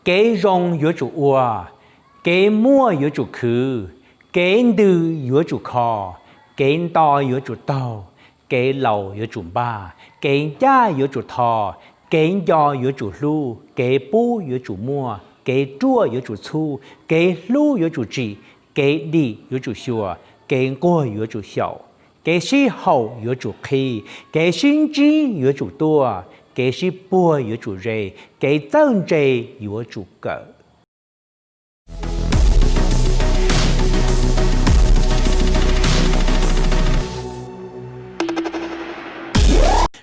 Kev zoo yuav tsum ua, kev muaj yuav tsum khwv, kev ntws yuav tsum kho, kev nto yuav tsum taug, kev laus yuav tsum npaj, kev ncaj yuav tsum tho, kev nco yuav tsum hlub, kev pub yuav tsum muaj, kev ruaj yuav tsum txhub, kev hlub yuav tsum tsim, kev dim yuav tsum xyuas, kev nquag yuav tsum xyaum, kev sib haum yuav tsum qhib, kev sib ntsib yuav tsum tuaj, kev sib puag yuav tsum ze, kev txawj ntse yuav tsum kawm.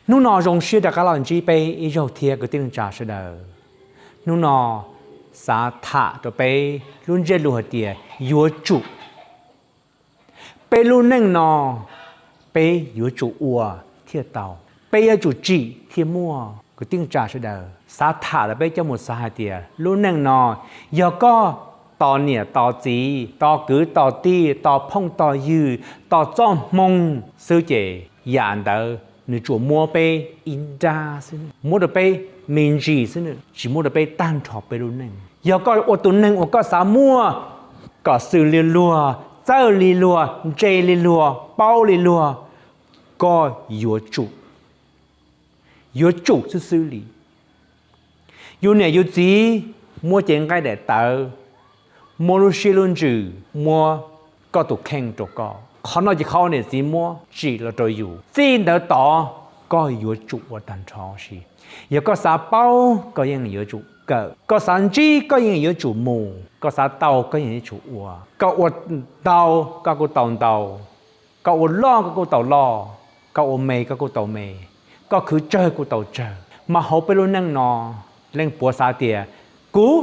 Hnub no zoo siab rov qab los ntsib peb ib zaug thiab kwv tij neej tsa sawv daws. Hnub no xav tham rau peb lub ntsiab lus hais tias yuav tsum. Peb lub neej no peb yuav tsum ua thiaj tau, peb yuav tsum tsim thiaj muaj. Kwv tij neej tsa sawv daws, xav tham rau peb coj mus xav hais tias lub neej no yog koj tos niam tos txiv, tos kwv tos tij, tos phooj tos ywg, tos txoj hmoo xwb ces yam ntawd nws tsuas muab peb ib nrab xwb, muab rau peb me ntsis xwb, tsis muab rau peb tag nrho peb lub neej. Yog koj ua tus neeg uas koj xav muaj kom xws li luag, txawj li luag, ntse li luag, paub li luag, koj yuav tsum, yuav tsum xwb xwb li. Yus niam yus txiv muab cev nqaij daim tawv, muab lub siab lub ntsws, muab koj tus kheej rau koj. Qhov no ces qhov niam txiv muab tsim los rau yus, txij ntawd tod koj yuav tsum ua tag nrho si. Yog koj xav paub koj yeej yuav tsum kawm, koj xav ntsib koj yeej yuav tsum mus, koj xav tau koj yeej yuav tsum ua. Koj ua ntau koj kuj tau ntau, koj ua loj koj kuj tau loj, koj ua me koj kuj tau me, koj khwv tsawg kuj tau tsawg. Mas hauv peb lub neej no leej puav xav tias kuv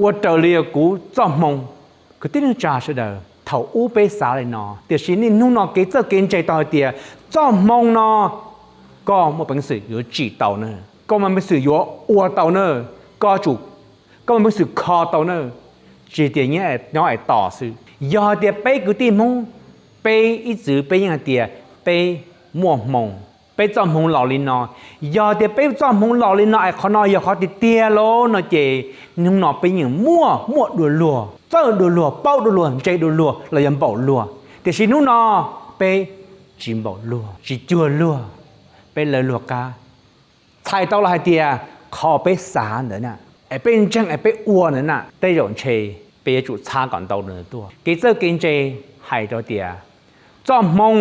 ua raws li kuv txoj hmoo. Kwv tij neej tsa sawv daws, thaum ub peb xav li no, tiam sis niaj hnub no kev txawj kev ntse tau hais tias txoj hmoo no koj muaj peev xwm yuav tsim tau na, koj muaj peev xwm yuav ua tau na, koj muaj peev xwm kho tau na, tsis tias nyob es tos xwb. Yog hais tias peb kwv tij Hmoob, peb ib txwm peb yeej hais tias peb muaj hmoo, peb txoj hmoo laus li no. Yog tias peb txoj hmoo laus li no es qhov no yog qhov tiag tiag lauj no ces hnub no peb yeej muaj, muaj dua luag, txawj dua luag, paub dua luag, ntse dua luag los yog npaum luag. Tiam sis hnub no peb tsis npaum luag, tsis cuag luag, peb lawv luag qab. Txhais tau los hais tias qhov peb xav ntawd na, es peb ntseeg es peb ua ntawd na, tej zaum ntshe peb yuav tsum txhab kom ntau ntawd tuaj. Kev txawj kev ntse hais rau tias txoj hmoo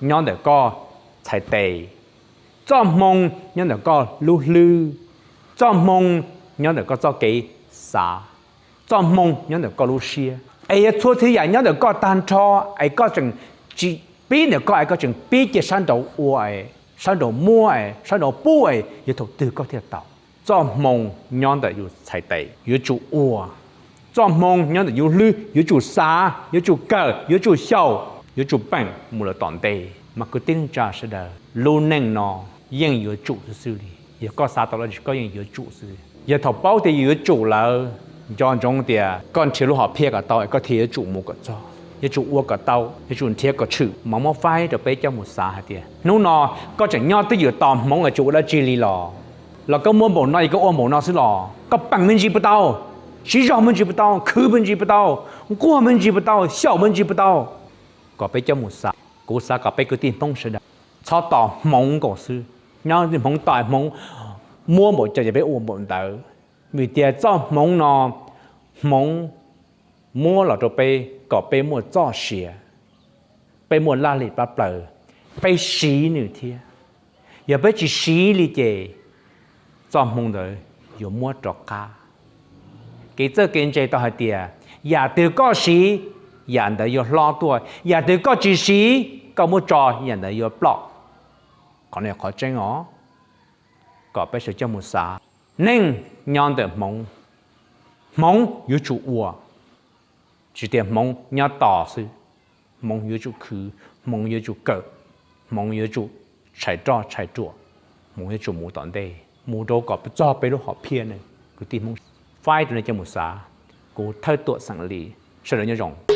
nyob ntawm koj txhais tes, txoj hmoo nyob ntawm koj lub hlwb, txoj hmoo nyob ntawm koj txoj kev xav, txoj hmoo nyob ntawm koj lub siab. Es yog txhua txhia yam nyob ntawm koj tag nrho, es koj tseem tsis pib ntawm koj, es koj tseem pib cia sab nraud ua, sab nraud muab, sab nraud pub, es yuav thaum twg koj thiaj tau? Txoj hmoo nyob ntawm yus txhais tes yuav tsum ua, txoj hmoo nyob ntawm yus hlwb yuav tsum xav, yuav tsum kawm, yuav tsum xyaum, yuav tsum peem mus lawm tom ntej. Mas kwv tij neej tsa sawv daws, lub neej no yeej yuav tsum xwb xwb li. Yog koj xav tau los tsis koj yeej yuav tsum xwb. Yog thaum paub tias yus yuav tsum lawm, nco ntsoov tias koj nrhiav lub hom phiaj kom tau es koj thiaj yuav tsum mus kom txog, yuav tsum ua kom tau, yuav tsum nrhiav kom tshwm. Mas muab faib rau peb coj mus xav hais tias hnub no koj tseem nyob twj ywm tos hmoov es tsis ua dab tsi li los, los koj muaj npaum no es koj ua npaum no xwb los, koj peem me ntsis puas tau, siv zog me ntsis puas tau, khwv me ntsis puas tau, nquag me ntsis puas tau, xyaum me ntsis puas tau, kom peb coj mus xav. Kuv xav kom peb kwv tij Hmoob sawv daws txhob tos hmoov nkaus xwb. Nyob hmoov tom hmoov muab npaum cas ces peb ua npaum ntawd. Vim tias txoj hmoov no, hmoov muab los rau peb kom peb muaj txoj sia, peb muaj laj lim plab plaws, peb siv nws thiab. Yog peb tsis siv li ces txoj hmoov ntawd yuav muab rov qab. Kev txawj kev ntse tau hais tias yam twg koj siv, yam ntawd yuav hlob tuaj, yam twg koj tsis siv, koj muab tso, yam ntawd yuav ploj. Qhov no yog qhov tseeb os, kom peb sawv coj mus xav. Neej nyob ntawm hmoov, hmoov yuav tsum ua, tsis tias hmoov nyob tos xwb. Hmoov yuav tsum khwv, hmoov yuav tsum kawm, hmoov yuav tsum tshais roj tshais ruam, hmoov yuav tsum mus tom ntej, mus rau kom txog peb lub hom phiaj ne. Kwv tij Hmoob, faib rau nej coj mus xav. Kuv Thawj Tuam xeem Lis, sawv daws nyob zoo.